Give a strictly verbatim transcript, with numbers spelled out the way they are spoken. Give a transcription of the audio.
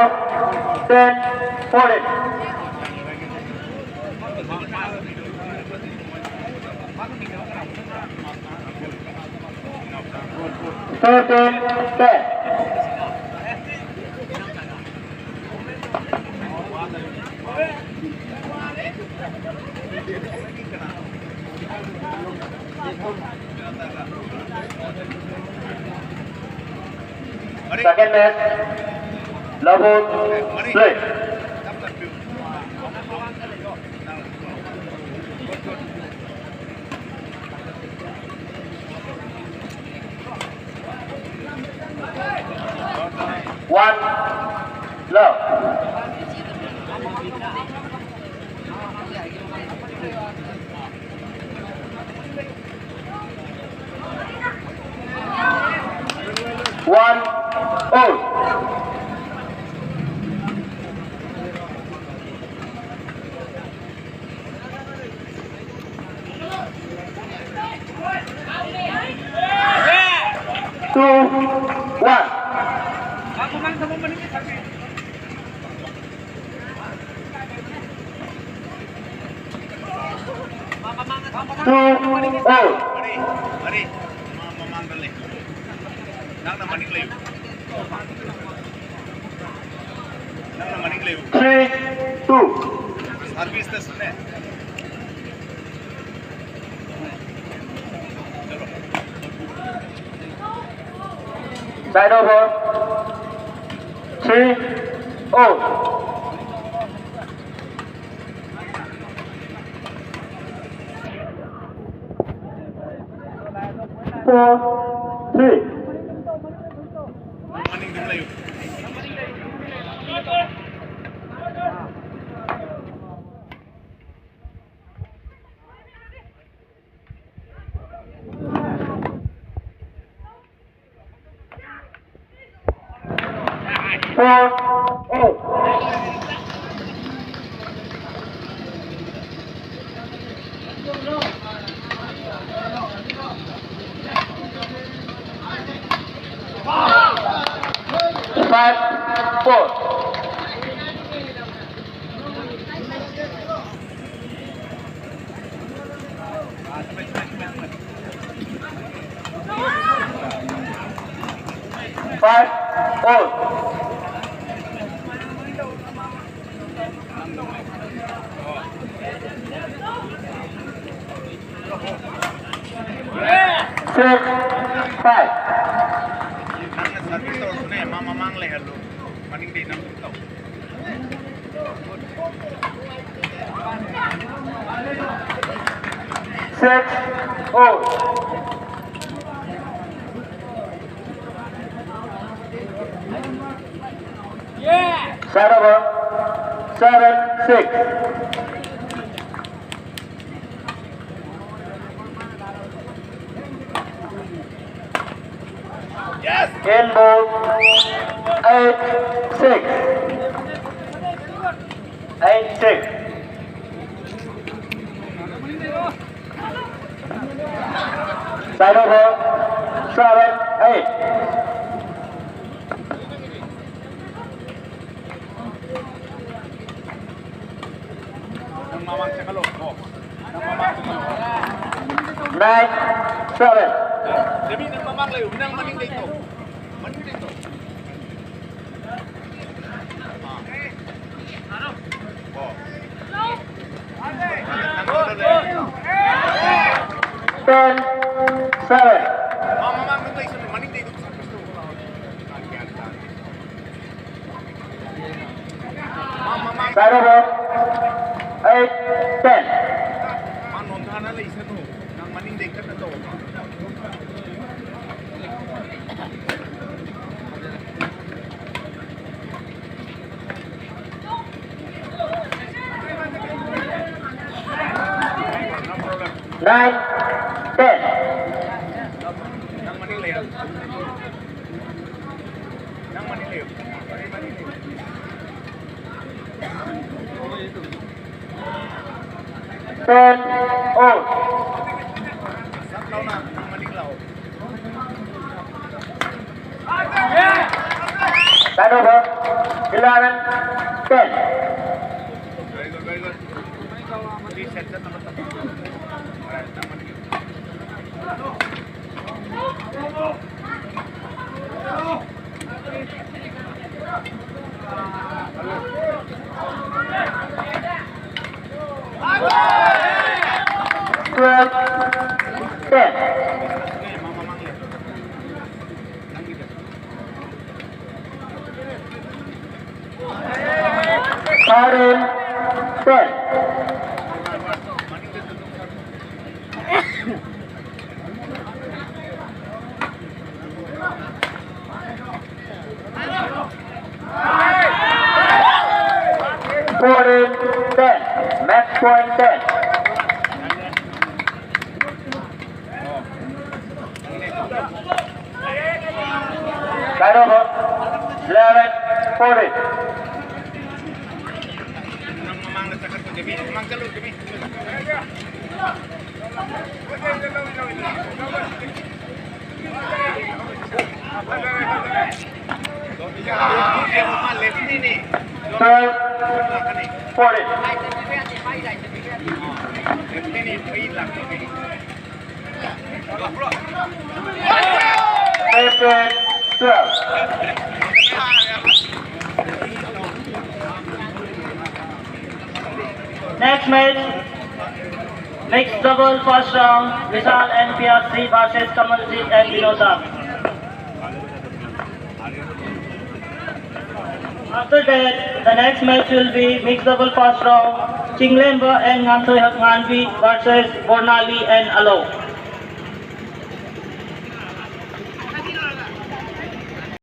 Ten, fourteen. Thirteen, ten. Second match, Labut, play. One, love. One, all. Two, one. Two, all. Mari, mari. Ma-, mamanggal eh. Nang naman ni Clay. Nang naman ni Clay. Three, two. Service test na eh. Side over. Three, all. Four, three. Four, eight. Five, Four. Five, four. Six, five. Nang nasa dito, sunay, mamamang lehalo. Maning di nang ito. Six, four. Saraba, seven, six. Yes. Game ball, eight six. Eight six. Side over, seven eight. Nang mamang sa kalo. Oh. Nang mamang sa kalo. Nine seven. Demi nang mamang layo, nang maning dito. Maning dito. Ten seven. Side over. Eight ten. Nine ten. Ten all. Side over. eleven ten. Twelve ten. Thirteen ten. Fourteen ten. Match point ten. Turnover, eleven fourteen. Twelve fourteen. Fifteen twelve. Next match, mixed double first round, Vishal and P R C versus Kamaljeet and Vinod Das. After that, the next match will be mixed double first round, Chinglemba and Ngamthoihak Nganvi versus Bornali and Alo.